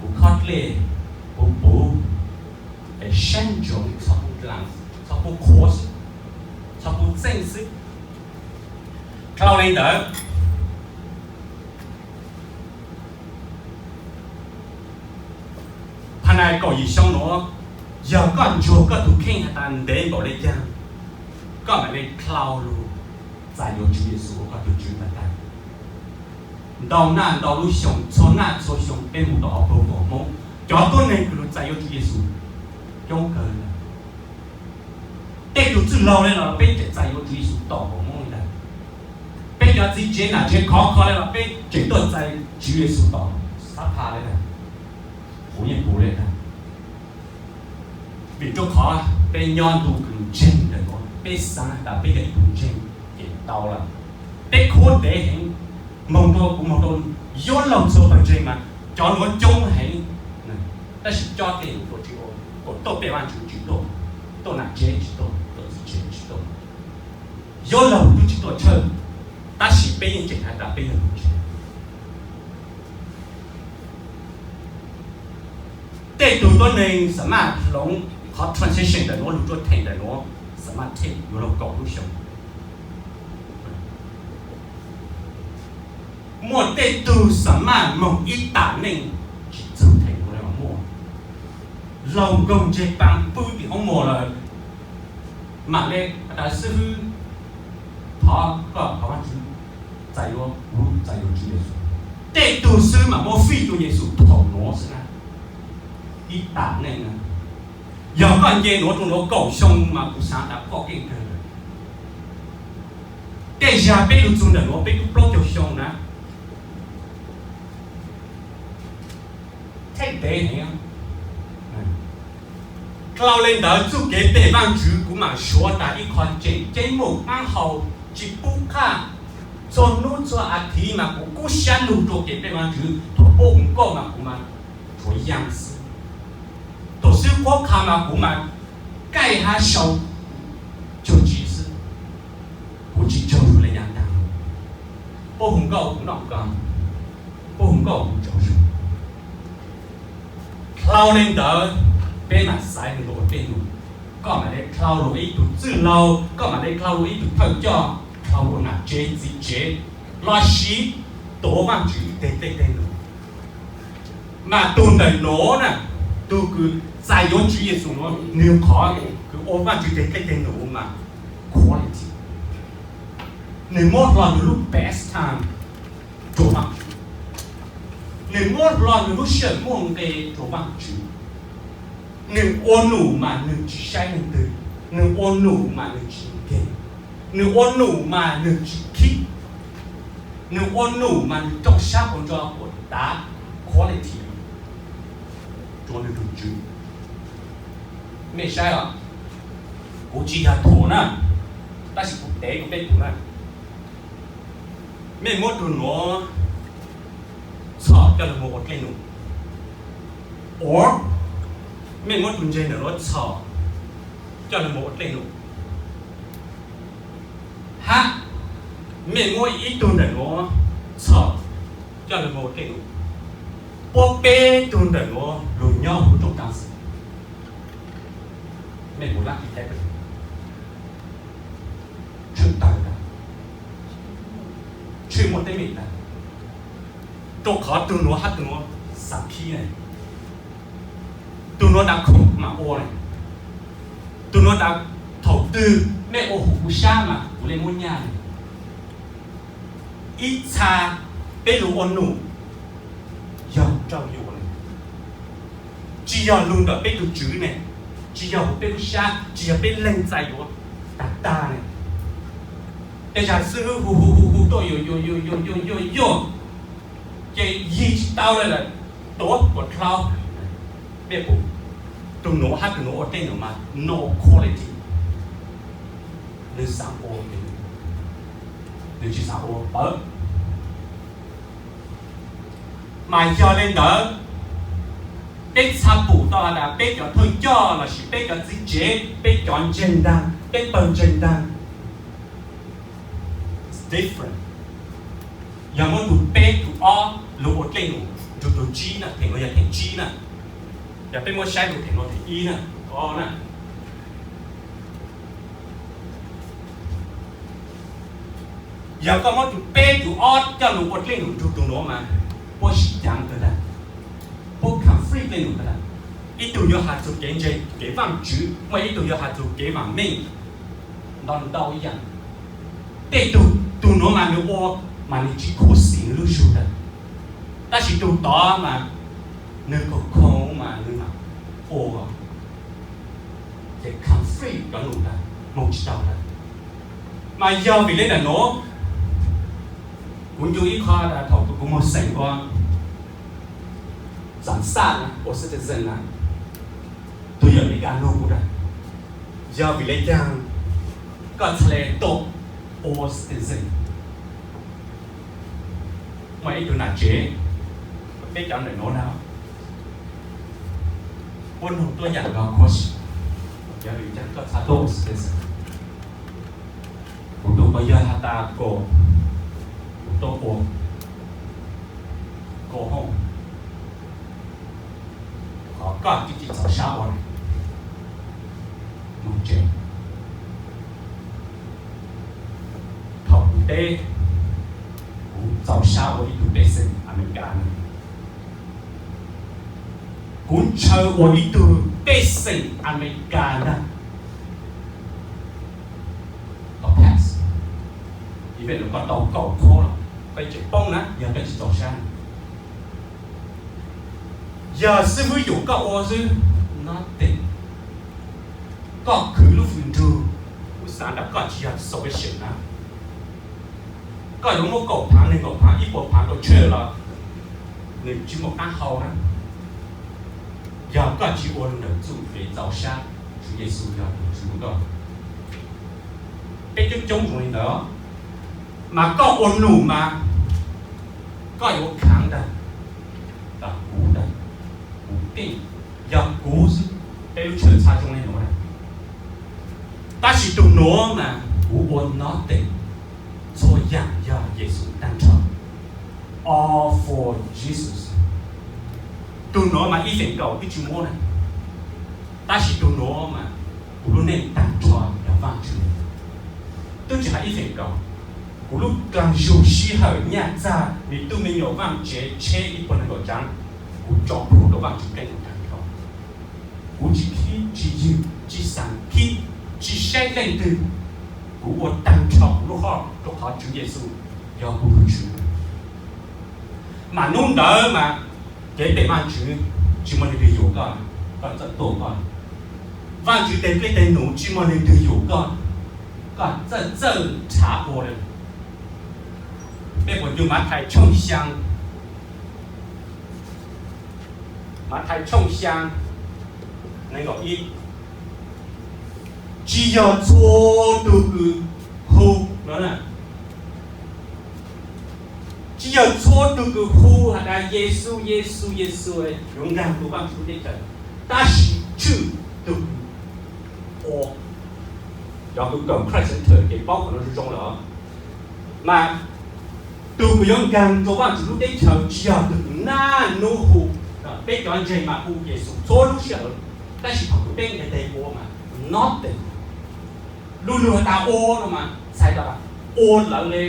Kuv qhov dlej puv puv, es saib ntsoov txhob pub ndlaa, txhob pub qhuav xwb, txhob pub txeej xwb. Dhau le ntawd, phas nais kaum yim xyoo nuav, yog koj ntsuag koj tug kheej has tas ntev npaum le caag, koj mam le dhau lug txais yuav Tswv Yexus ua koj tug Tswv tag tag. Ntau naj ntau lub xyoo, txhua naj txhua xyoo peb mus tom hauv paug foom Hmoob, cov tuab neeg kws lug txais yuav Tswv Yexus coob kawg le. Tej tug txwj laug le los peb tseem txais yuav Tswv Yexus tom foom Hmoob le ntag. Peb cov txiv tsev nam tsev khov kho le los peb tseem tuaj txais Tswv Yexus tom xab pha le ntag. Kuv yeej pum le ntag. Vim rua qhov peb nyob ntu kws ntseeg ntawm nuav, peb xaav tas peb yog ib tug ntseeg, ces tau lawm. Peb khuab ntev heev, moog rua kuv moog rua, yuav laug txhua pawg ntseeg mas cov nuav coob heev, tab sis cov tej nuav tsi ua, kuas tuaj pe Vaajtswv tsi tuaj, tuaj nam tsev tsi tuaj, tuaj txiv tsev tsi tuaj, yuav laug tub tsi tuaj tshawj, tab sis peb yeej tseem has tas peb yog tub tsi. Tej tug tuab neeg xav maj hloov qhov transition ntawm nuav lug rua theem ntawm nuav, xav maj theem yuav luag kaum lub xyoo. Muaj tej tug xav maj moog ib tam neej tsi txug theem nuav le muaj. Laug nkoog ntseg paa pw tim hoob muag lawm, mam le has tas xib hwb, thov koj thov Vaajtswv txais yuav kuv, txais yuav Tswv Yexus. Tej tug xwb mas muab fij rua Yexus thaum nuav xwb na. Ib tam neej na, yog koj nce nuav rua nuav kaum xyoo mas kuv xaav tas koj keej kawg lawm. Tej zag peb lug txug ntawm nuav peb twb plaub caug xyoo na. Theej ntev heev. Dlhau le ntawd txuj kev pe Vaajtswv kuv mam suav tas ib qho tseem ceeb muaj qaab hau tsi pub qhaj. Txhua nub txhua as thiv mas kuv kub sab lug rua kev pe Vaajtswv thaum puab hu nkauj mas kuv mas tshuav yaa xwb. Thaum xib hwb qhuab qha mas kuv mas kaij hab sau cuag tsi xwb. Kuv tsi tsaug zug le yav taag. Puab hu nkauj kuv noj koo, puab hu nkauj kuv tsaug zug. Dlhau le ntawd peb mam xaiv lug ua tej num. Koj mam le dlhau lug ib tug txwj laug, koj mam le dlhau lug ib tug thawj coj, dlhau lug nam tsev txiv tsev, lossis tuav Vaajtswv ib teg dlej dlej num. Mas tug ntawm nuav na, tug kws txais yuav Tswv Yexus nuav, nwg qhov kws ua Vaajtswv teg dlej dlej num mas quality. Nwg muab hlo nwg lub best time rua Vaajtswv. Nwg muab hlo nwg lub sij hawm muaj nqe rua Vaajtswv. Nwg ua num mas nwg tsi saib leej twg, nwg ua num mas nwg tsi nkeeg, nwg ua num mas nwg tsi khib, nwg ua num mas nwg rooj sab quas nrua kuas tav quality rua nwg tug Tswv. Mej saib os, kuv tsi yog thuam na, tab sis kuv tev rua peb tug na. Mej muab tug nuav txhom coj lug moog ua dlej num, or mej muab tug ntseg ntawm nuav txhom coj lug moog ua dlej num, hab mej muab ib tug ntawm nuav txhom coj lug moog ua dlej num, puab peb tug ntawm nuav lug nyob huv rooj kav xwm, mej puas laab teb teb? Tshwj tawg tag, tshwj muaj teeb meem tag, rua qhov tug nuav hab tug nuav xav khib na. Tug nuav dav khoom kuv mam ua na, tug nuav dav, thaum twg mej ua huv kuv sab mas kuv le muab nyaj na. Ib txha peb lug ua num yog rau yuav na, tsi yog lug ntawm peb tug Tswv ne, tsi yog huv peb lub sab, tsi yog peb leeg txais yuav tag tag ne. Tej zag xib hwb hu hu hu hu tuaj yuav yuav yuav yuav yuav yuav yuav, ces yig tsi tau le lawm, tuav kuas dlhau. Mej pum, tug nuav hab tug nuav ua dlej num mas no quality. Nwg xaav ua, nwg tsi xaav ua pawg. Mas yog le ntawd, peb txha pum tau has tas peb cov thawj coj lossis peb cov txiv tsev, peb cov ntseeg ntaag, peb pawg ntseeg ntaag, it's different. Yog muab tug peb tug ob lug ua dlej num, tug tug tsib na, theem nuav yog theem tsib na, yog peb muab saib tug theem nuav theem ib na, ob na. Yog koj muab tug peb tug ob coj lug ua dlej num nrug tug nuav mas puab sib caav kawg tag, puab conflict dlej num kawg tag. Ib tug yuav has txug kev ntseeg kev vaaj tswv, muaj ib tug yuav has txug kev vaam meej, ntau ntau ib yaam. Tej tug, tug nuav mas nwg ua mas nwg tsi khuv xim nwg lub zug tag, tab sis tug tod mas nwg khoom khoom mas nwg mam ua, ces conflict cov num tag, moog tsi tau tag. Mas yog vim le ntawm nuav, kuv ncu ib qho thaum kuv moog xeem ua xaam xaj na, ua citizen na, tug yawm Amelikas nug kuv tas, yog vim le caag koj txhad le tuaj All citizen. Muaj ib tug nam tsev, peb cov ntawm nuav na, puab nug tuab yaam lug question, yog vim caag koj txhaj tuab all citizen? Kuv tug quas yawg has tas, kuv tuab ua, kuv hov, qhov koj tsi txaus sab ua, moog tsev. Thaum kuv teb, kuv txaus sab ua ib tug pej xeem Amelikas na, kuv ntshaw ua ib tug pej xeem Amelikas ntag. Koj pass, even koj tau kaum qhov los koj tseem poob na yog koj tsi txaus sab. Yog xib fwb yum koj ua xwb, nothing. Koj khwv lub fwm nrug, kuv xaav tas koj tsi yog salvation na. Koj yuav muab kaum phaav, neeg nkaum phaav, ib puas phaav rau church los nws tsi muaj qaab hau na. Yog koj tsi ua lug ntawm txuj kev txaus sab, Tswv Yexus yog tug tswv koj. Peb coob coob zoo li ntawd, mas koj ua num mas koj yuav khaav ntag, tas kuv ntag, kuv tij, yog kuv xwb, peb lub tshawj txha zoo li nuav na. Tab sis tug nuav mas kuv ua nothing, txhua yaam yog Yexus taag nrho. All for Jesus. Tug nuav mas ib feem kaum twb tsi muab na, tab sis tug nuav mas kuv lub neej taag nrho yog Vaajtswv. Tub tsi has ib feem kaum, kuv lub dlaag zug sij hawm nyaj txag, nwg tub me nyuam, vaaj tsev, tsheb, ib puag neeg nkaum tsaav, kuv tso plhuav rua Vaajtswv Keeb Taag Nrho. Kuv tsi khib tsi ywg, tsi xaav khib, tsi saib leej twg, kuv ua taag nrho kuv lub hoj rua qhov Tswv Yexus yog kuv tug Tswv. Mas nub ntawd mas kev pem Vaajtswv tsi muaj leej twg yuam koj, koj txawj tuaj koj. Vaajtswv teg dlej teg num tsi muaj leej twg yuam koj, koj txawj txawj rhav ua le. Peb puas ncu Mathais tshooj xyaa, Mathais tshooj xyaa, neeg nkaum ib. Tsi yog txhua tug kws hu, tsi yog txhua tug kws hu has tas Yexus, Yexus, Yexus yuav nkaag rua Vaajtswv lub teb chaws, tab sis tshwj tug kws ua. Cov kws kawm Christ Center ces paub qhov nuav zoo zoo lawm. Mas tug kws yuav nkaag rua Vaajtswv lub teb chaws tsi yog tug kws naj nub hu, peb cov ntseeg mas hu Yexus txhua lub sij hawm, tab sis thaum kws peb nqe teg ua mas nothing. Lu lug has tas ua no mas txhais tas ua lawv le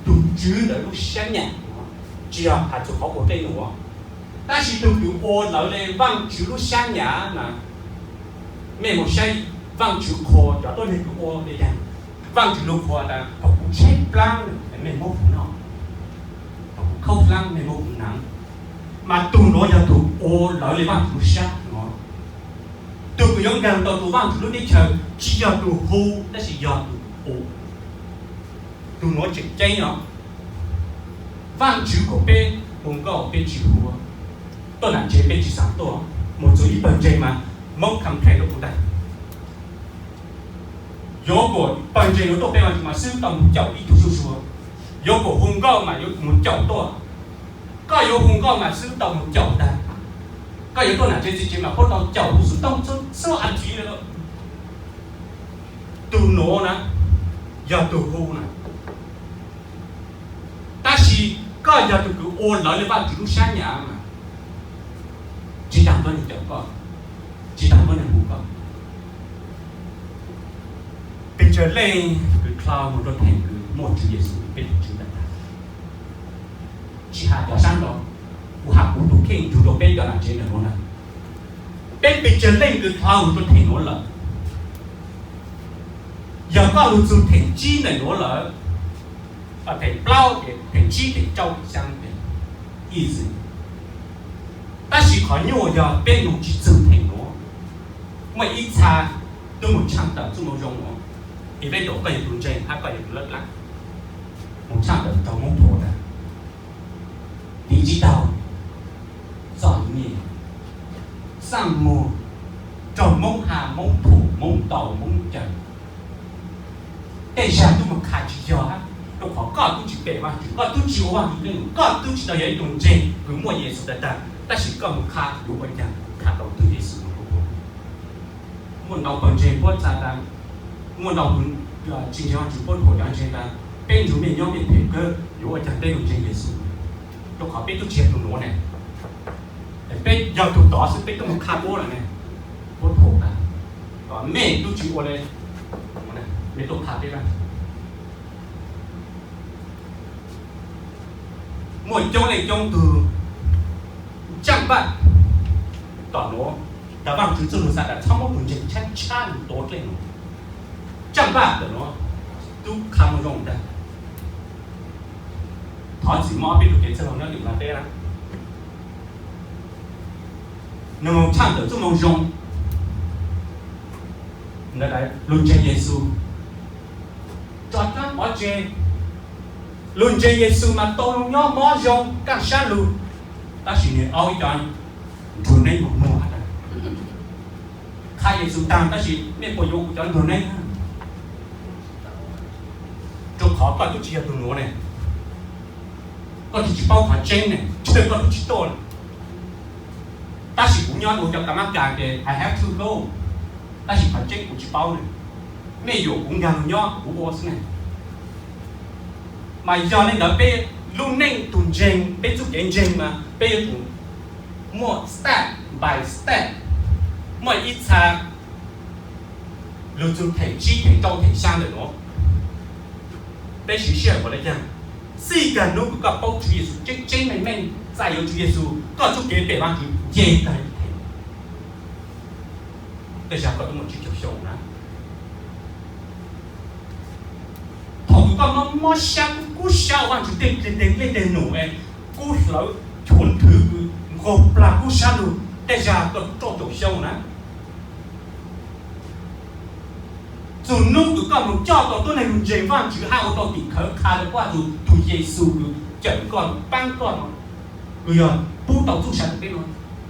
tug Tswv ntawd lub sab nyam, tsi yog has txug qhov ua tej nuav. Tab sis tug kws ua lawv le Vaajtswv lub sab nyam mas mej moog saib Vaajtswv qhuas cov tuab neeg kws ua le caag. Vaajtswv lug qhuas tas thaum kuv tsheb plaab mej muab kuv noj, thaum kuv khaub plaab mej muab kuv naav. Mas tug nuav yog tug ua lawv le Vaajtswv lub sab nuav. Tug kws yuav nkaag tau rua Vaajtswv lub teb chaws tsi yog tug hu tab sis yog tug ua. Tug nuav tseem ceeb os. Vaajtswv kom peb hu nkauj peb tsi hu, tuaj nam tsev peb tsi xaav tuaj, moog txug ib pawg ntseeg mas Moob complain rua kuv ntag. Yuav kom pawg ntseeg yuav tuaj peb Vaajtswv mas xwb tau moog caum ib tug suab suab. Yuav kom hu nkauj mas yuav moog caum tuaj. Koj yuav hu nkauj mas xwb tau moog caum ntag. Koj yuav tuaj nam tsev txiv tsev mas puab tau caum hu xov tooj txhua txhua a thiv le. Tug nuav na yog tug hu na. Tab sis koj yog tug kws ua lawv le Vaajtswv lub sab nyam mas tsi taag tuab neeg caum koj, tsi taag tuab neeg hu koj. Pes tsawg leej kws dlhau moog rua theem kws muaj Tswv Yexus peb tug Tswv ntag. Tsi has cov sab nrau, kuv has kuv tug kheej nrug rua peb cov nam tsev ntawm nuav na. Peb pes tsawg leej kws dlhau moog rua theem nuav lawm? Yog koj lug txug theem tsib ntawm nuav lawm, theem plaub, theem tsib, theem rau, theem xyaa, easy. Tab sis qhov nyuaj yog peb moog tsi txug theem nuav. Muaj ib txha tub moog tshaaj tawm txuj moo zoo nuav, es peb tau koj yog tug ntseeg hab koj yog tug lab dlaab, moog tshaaj tawm rua Moob Phuv na, tiv tsi taug, txom nyem, xaaj moog, raug Moob has, Moob Phuv, Moob ntaus, Moob cawm. Tej zag tub Koj kha tsis yog, rau qhov koj twb tsis pe Vajtswv, koj twb tsis ua Vajtswv tej, koj twb tsis tau yog ib tug ntseeg kws muaj Yexus tag tag, tab sis koj mus kha yuav ua cas kha tau tug Yexus? Muaj ntau pawg ntseeg puab txha tas, muaj ntau tsis ntseeg Vajtswv puab thuam cov ntseeg tas, peb ntsug mej nyob mej phem kawg, yuav ua cas peb yuav ntseeg Yexus? Rau qhov peb twb tsis yog tus nuav ne, peb yog tus tod xwb peb twb mus kha puab lawm ne. Puab thuam tas, mej twb tsis ua le, mej tuaj kha peb lawm. Muaj coob leej coob tug tsaaj npaj tom nuav, tas Vajtswv txuj lug xav tas txhob muab tug ntseeg tshab tshab lug tuav dlej nuav. Tsaaj npaj tom nuav tub kha moog zoo ntag. Thov txim muaj ob peb tug kev txwj laug nyob tim Nplog teb na, nwg moog tshaj ntawm txuj moo zoo, lug ntseeg Yexus, tso dlaab pov tseg, lug ntseeg Yexus mas tau lug nyob mob zoo kaj sab lug, tab sis nwg aub ib co nruag neeb moog muag has tas, kha Yexus taag tab sis mej puas yuav kuv cov nruag neeb? Rau qhov koj twb tsis yog tug nuav ne, koj twb tsis paub qhov tseeb ne, tsis tas koj twb tsis tuaj ne. Tab sis kuv nyob ua cov ka mab kas ces I have to go, tab sis qhov tseeb kuv tsis paub ne. Mej yuam kuv nkaag lug nyob kuv ua xwb ne. Mas yog le ntawd peb lub neej tug ntseeg, peb txuj kev ntseeg mas peb yuav tsum muaj step by step, muaj ib txha lug txug theem tsib theem rau theem xyaa ntawm nuav. Peb siv sij hawm ua le caag? Txij kag nub kws koj paub Tswv Yexus tseeb tseeb meej meej, txais yuav Tswv Yexus, koj txuj kev pem Vaajtswv nce tag ib theem. Tej zag koj twb muaj tsib caug xyoo na. Thaum kws koj mob mob sab kub kub sab ua Vaajtswv tej leej twg num es kub hlawv chua nthwv kws nqug plag kub sab lug, tej zag koj rau caum xyoo na. Txug nub kws koj moog coj tau tuab neeg lug ntseeg Vaajtswv hab ua tau tim khawv kha rua koj tug, tug Yexus kws cawm koj paab koj no, kws yog pub tau txuj sa rua peb no,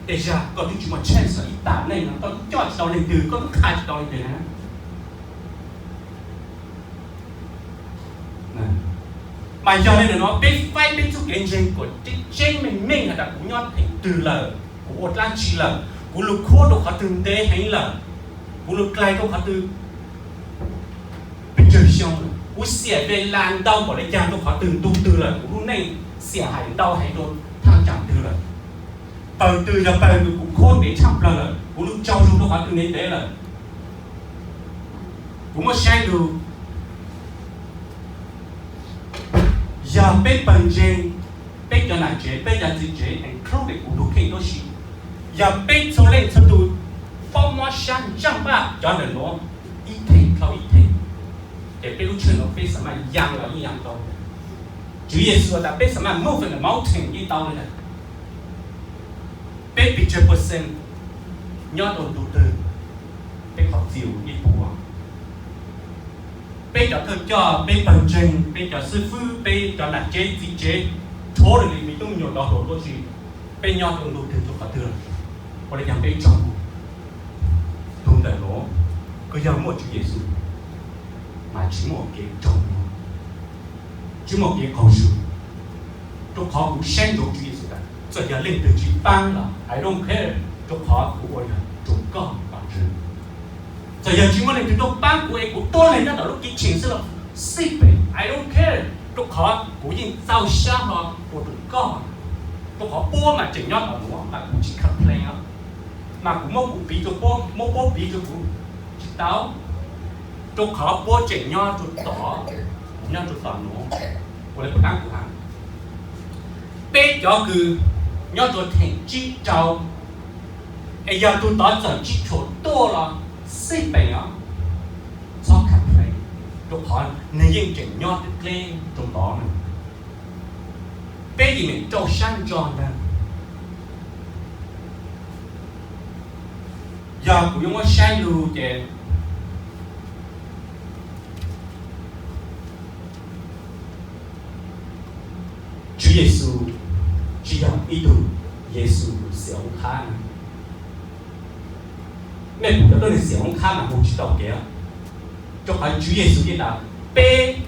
tej zag koj twb tsis muaj tshaj xov ib tam neej no, koj twb coj tsis tau leej twg, koj twb kha tsis tau leej twg na. Mas yog le ntawm no peb faib peb txuj kev ntseeg kuas tseeb tseeb meej meej has tas kuv nyob theem twg lawm, kuv ua dlaab tsi lawm, kuv lug khuab rua qhov twg ntev heev lawm, kuv lug dlais rua qhov twg pes tsawg xyoo lawm, kuv xiam ves las ntau npaum le caag rua qhov twg ntu twg lawm, kuv lub neej xiam hais ntau heev rua thaaj tsaam twg lawm, pawg twg yog pawg kws kuv khuab ntev tshaj plawg lawm, kuv lug tsaug zug rua qhov twg ntev ntev lawm. Kuv muab saib lug, yog peb pawg ntseeg, peb cov nam tsev, peb cov txiv tsev, include kuv tug kheej tuab si, yog peb txhua leej txhua tug paub mob sab ntsaaj npaj cov ntawm nuav ib theem dhau ib theem, ces peb lub tsheb nuav peb xav mas yaa los yeej yaa tau. Tswv Yexus has tas peb xav mas move the mountain yeej tau le ntawd. Peb pes tsawg percent nyob rua ntu twg, peb qhov txia yeej puv. Peb cov thawj coj, peb pawg ntseeg, peb cov xib fwb, peb cov nam tsev txiv tsev, totally me tub me nyuam dov huam tuab si, peb nyob rua ntu twg rua qhov twg, ua le caag peb tsaug tug ntawm nuav? Kws yog muaj Tswv Yexus mas tsis muaj kev tsaug, tsis muaj kev qaug zug, rua qhov kuv saib ntsoov Tswv Yexus tas txawm yog leej twg tsis paab los I don't care, rua qhov kuv ua yog rua koj Vaajtswv. Txawm yog tsis muaj leej twg tuaj paab kuv es kuv tuab leeg nyob ntawm lub kitchen xwb los xij pem I don't care, rua qhov kuv yeej txaus sab hlo ua rua koj. Rua qhov puab mas tseem nyob tom nuav mas kuv tsis complain os, mas kuv muab kuv piv rua puab, muab puab piv rua kuv, tsis tau, rua qhov puab tseem nyob rua tod, kuv nyob rua tom nuav. Ua le puas paab kuv has? Peb cov kws nyob rua theem tsib rau, es yog tug tod txawm tsis tshua tuaj los xij pem os, txhob complain, rua qhov nwg yeej tseem nyob dleb rua tod na. Peb yeej meem rau sab ntso ntag. Yog kuv yuav muab saib lug ces Tswv Yexus tsis yog ib tug Yexus xiam oob khab na. Mej pum cov tuab neeg xiam oob khab mas moog tsis tau kev, rua qhov Tswv Yexus yeej tas peb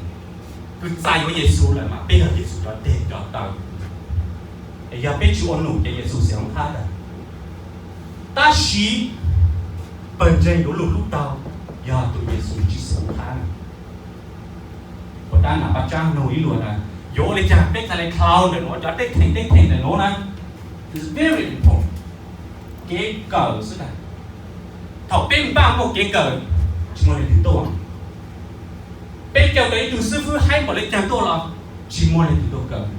Kws txais yuav Yexus lawm mas peb yog Yexus cov dej cov taw, es yog peb tsis ua num ces Yexus xeem hoob qhab ntag. Tab sis pawg ntseeg yuav lug hlub tau yog tus Yexus tsis xeem hoob qhab na. Puas tab nam paj tsab nug ib luag na, yuav ua li cas peb txhaj le dhau ntawm nuav cov dej theem dej theem ntawm nuav na? It's very important. Kev kawm xwb ntag. Thaum peb npaj muaj kev kawm, tsis muaj leej twg tuaj. Peb caum tau ib tug xib fwb haib npaum le caag tuaj los tsis muaj leej twg tuaj kawm.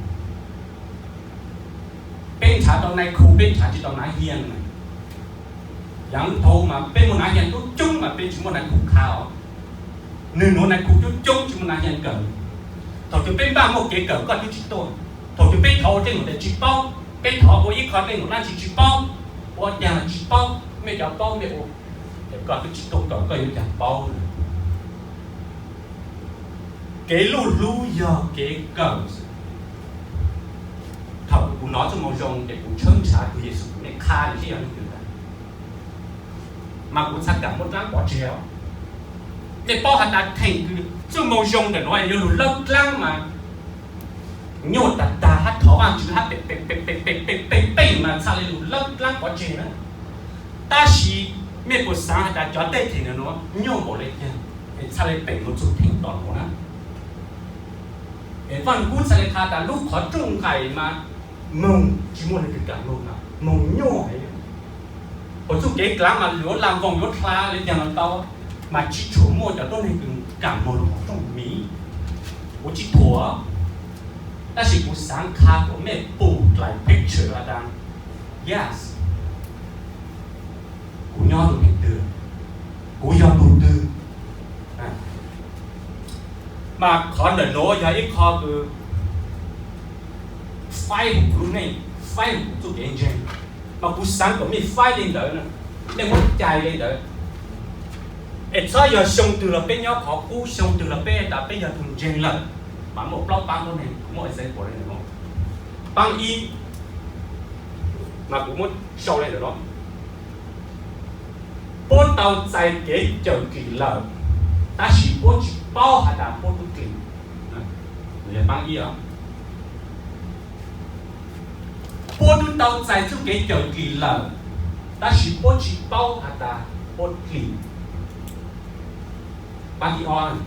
Peb nrhav tau nai khu, peb nrhav tsis tau nav hias. Yaav thaud mas peb muaj nav hias coob coob mas peb tsis muaj nai khu qha os. Nwg nuav nai khu coob coob tsis muaj nav hias kawm. Thaum twg peb npaj muaj kev kawm koj twb tsis tuaj. Thaum twg peb thov ua tej num tes tsis paub, peb thov ua ib qho tej num dlaab tsi tsis paub, ua caag los tsis paub, mej cov paub mej ua, es koj twb tsis tuaj kawm koj yuav caag paub na. Kev luj hlub yog kev kawm. Thaum kuv nov txuj moo zoo ces kuv tshawb nrhav tug Yexus, mej qha le seb yog leej twg ntag, mas kuv txhad kam muab dlaab pov tseg os. Mej paub has tas theem kws txuj moo zoo ntawm nuav yuav lug lawb dlaab mas nyuaj tag tag hab thov Vaajtswv hab pem pem pem pem pem pem pem mas txhaj le lug lawb dlaab pov tseg na. Tab sis mej puas xaav has tas cov dej theem ntawm nuav nyuaj npaum le caag es txhaj le pem nuav txug theem tom nuav na? Es Vaaj Lug Kub txhaj le qha tas lub qhov rooj nqaim mas moog tsis muaj leej twg kam moog, moog nyuaj heev. Puas txuj kev dlaav mas yuav laj voog yuav dlha le caag los tau, mas tsis tshua muaj cov tuab neeg kws kam moog lub qhov rooj miv. Kuv tsis thuam, tab sis kuv xaav qha kom mej pum dlais picture has tas, yes, kuv nyob rua neeg twg, kuv yog tug twg. Mas qhov ntawm nuav yog ib qho kws faib huv kuv lub neej, faib huv kuv txuj kev ntseeg. Mas kuv xaav kom mej faib le ntawd, mej muab cais le ntawd. Es txhob yog xyoo twg los peb nyob qhov qub, xyoo twg los peb tas peb yog tug ntseeg lawm. Mas muaj plaub paab tuab neeg, kuv muaj example le ntawm nuav. Paab ib, mas kuv muab sau le ntawm nuav. Puab tau txais kev cawm dlim lawm, tab sis puab tsis paub has tas puab tub dlim. Paab ib, puab tub tau txais txuj kev cawm dlim lawm, tab sis puab tsis paub has tas puab dlim. Paab thib ob,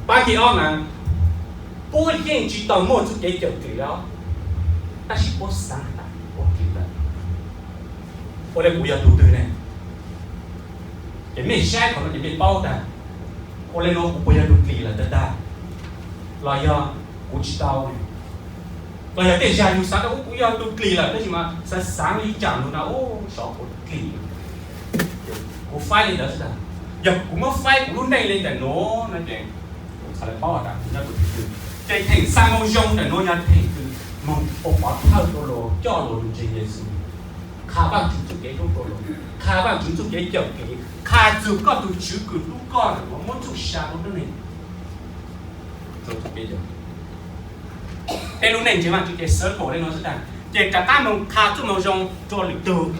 paab thib ob mas puab yeej tsis tau muaj txuj kev cawm dlim lawm, tab sis puab xaav tas puab dlim lawm. Ua le kuv yog tug twg ne? Ces mej saib qhov nuav ces mej paub tas, ua le nuav kuv puas yog tug dlim lawm tag tag, los yog kuv tsis tau? Los yog tej zag yug xaav tas kuv yog tug dlim lawm tab sis mas xaav xaav ib tsam lug na, sov kuv dlim. Kuv faib le ntawd, yog kuv muab faib kuv lub neej le ntawm nuav no ces kuv txhad le paub tas kuv yog tug dlim. Ces theem xa moo zoo ntawm nuav yog theem kws moog ua pov thawj rua luas coj luas lug ntseeg Yexus, qha Vaajtswv txuj kev hlub rua luas, qha Vaajtswv txuj kev cawm dlim, qha txug koj tug Tswv kws hlub koj ntawm nuav muab txuj sa rua tuab neeg. Peb lub neej ntseeg Vaajtswv ces xav kom le nuav xwb tag, ces rov qaab moog qha txuj moo zoo rua lwm tug,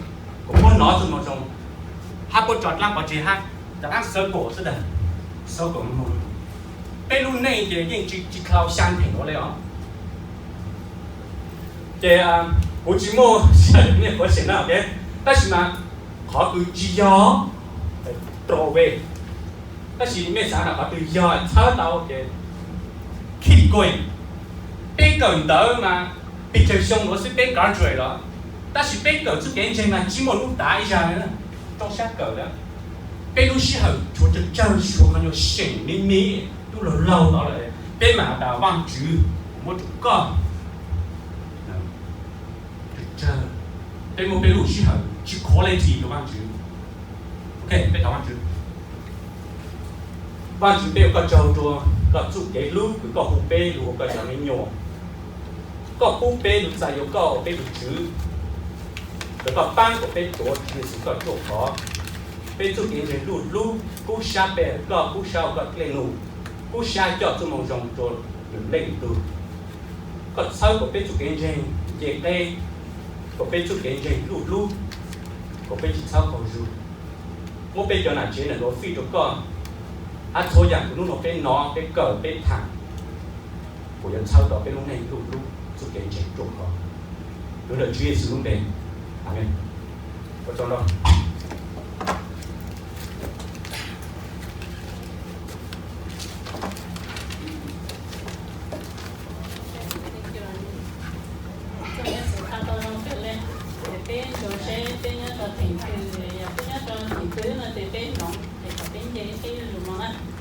kuas puab nov txuj moo zoo hab puab tso dlaab pov tseg hab rov qaab xav kom xwb tag, xav kom moog. Peb lub neej ces yeej tsis, tsis khaus xyaa theem nuav le os. Ces kuv tsis muaj sawv daws mej qhuav seem na, tab sis mas qhov kws tsis yog rau peb, tab sis mej xaav tas qhov twg yog txhawb tau ces keep going. Peb kawm ntawv mas pes tsawg xyoo nuav xwb peb graduate los, tab sis peb kawm txuj kev ntseeg mas tsis muaj hnub tav ib zag le, rau sab kawm lawm. Peb lub sij hawm tshuav tsawg tsawg, tshuav qhov nyuag seem me me, tub laug laug tod lawm, peb mam tas Vaajtswv, kuv muab rua koj. Peb muab peb lub sij hawm tsis quality rua Vaajtswv. Ok, peb thov Vaajtswv. Vaajtswv, peb ua koj tsaug rua koj txuj kev hlub kws koj hu peb lug ua koj cov me nyuam. Koj pub peb lug txais yuav koj ua peb tug Tswv, rua koj paab kom peb tuav Tswv Yexus koj ruaj khov. Peb txuj kev ntseeg luj hlub, kub sab pe hawm koj, kub sab ua koj dlej num, kub sab coj txuj moo zoo rua lwm leej lwm tug. Koj txhawb kom peb txuj kev ntseeg nce qeb, kom peb txuj kev ntseeg luj hlub, kom peb tsis txhawb qaug zug. Muab peb cov nam tsev nam duav fij rua koj, Hab txhua yaam kuv nub nua peb nov, peb kawm, peb thaam, kuas yuav txhawb tau peb lub neej ntuj lub txuj kev ntseeg ruaj khov. Tuav Tswv Yexus lub npe, amees. Ua tsaug ntau. Txog nyob txug qhov tau zoo kawg le, ces peb ntsuas seb peb nyob rau theem twg, yog peb nyob rau theem twg no ces peb hloov ces kom peb nce ib qib zuj zus no na.